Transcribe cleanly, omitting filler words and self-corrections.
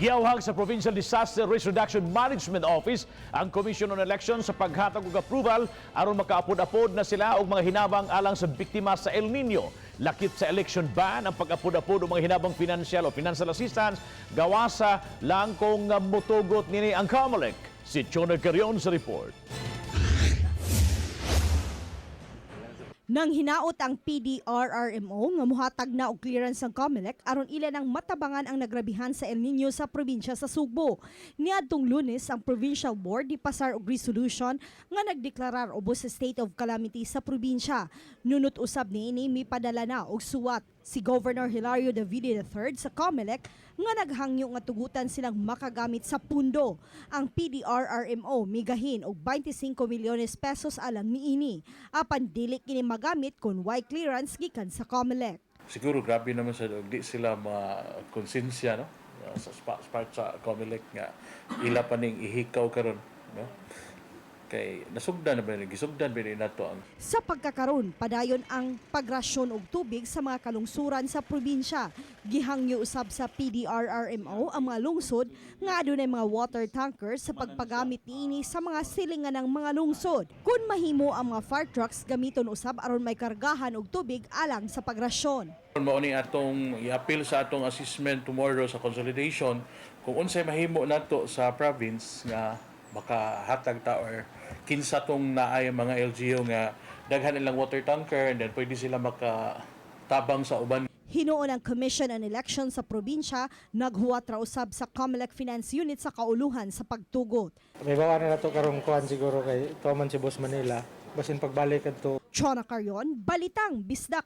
Giawhag sa Provincial Disaster Risk Reduction Management Office ang Commission on Elections sa paghatag og approval aron makaapod-apod na sila og mga hinabang alang sa biktima sa El Nino. Lakip sa election ban ang pag-apod-apod og mga hinabang financial o financial assistance, gawasa lang kung mutugot nini ang COMELEC. Si Chona Carion sa report. Nang hinaot ang PDRRMO nga muhatag na og clearance ang COMELEC aron ila nang matabangan ang nagrabihan sa El Nino sa probinsya sa Sugbo. Niadtong Lunes, ang Provincial Board gipasar og resolution nga nagdeklarar ubos sa state of calamity sa probinsya. Nunot usab niini, mipadala na og suwat si Governor Hilario Davide III sa COMELEC nga naghangyo nga tugutan silang makagamit sa pundo. Ang PDRRMO migahin og 25 milyones pesos alang niini. Apan dili kini magamit kung way clearance gikan sa COMELEC. Siguro grabe naman sa di sila ma konsensya, no, sa part sa COMELEC nga ila pa ning ihikaw karon, no, kay nasugdan na ba ni, gisugdan ba ni nato ang Sa pagkakaron, padayon ang pagrasyon og tubig sa mga kalungsuran sa probinsya. Gihangyo usab sa PDRRMO ang mga lungsod nga adunay mga water tankers sa pagpagamit niini sa mga silingan ng mga lungsod. Kung mahimo, ang mga fire trucks gamiton usab aron may kargahan og tubig alang sa pagrasyon. Mao ni atong i-appeal sa atong assessment tomorrow sa consolidation kung unsay mahimo nato sa province nga makahatag ta or kinsa tong naay mga LGU nga daghan ilang water tanker and then pwede sila makatabang sa uban. Hinuon ang Commission on Elections sa probinsya, naghuwat ra usab sa COMELEC Finance Unit sa kauluhan sa pagtugot. May bawa na nato karong kuan siguro kay tuwa man si Boss Manila. Basin pagbalik kadto. Chona Carion, Balitang Bisdak.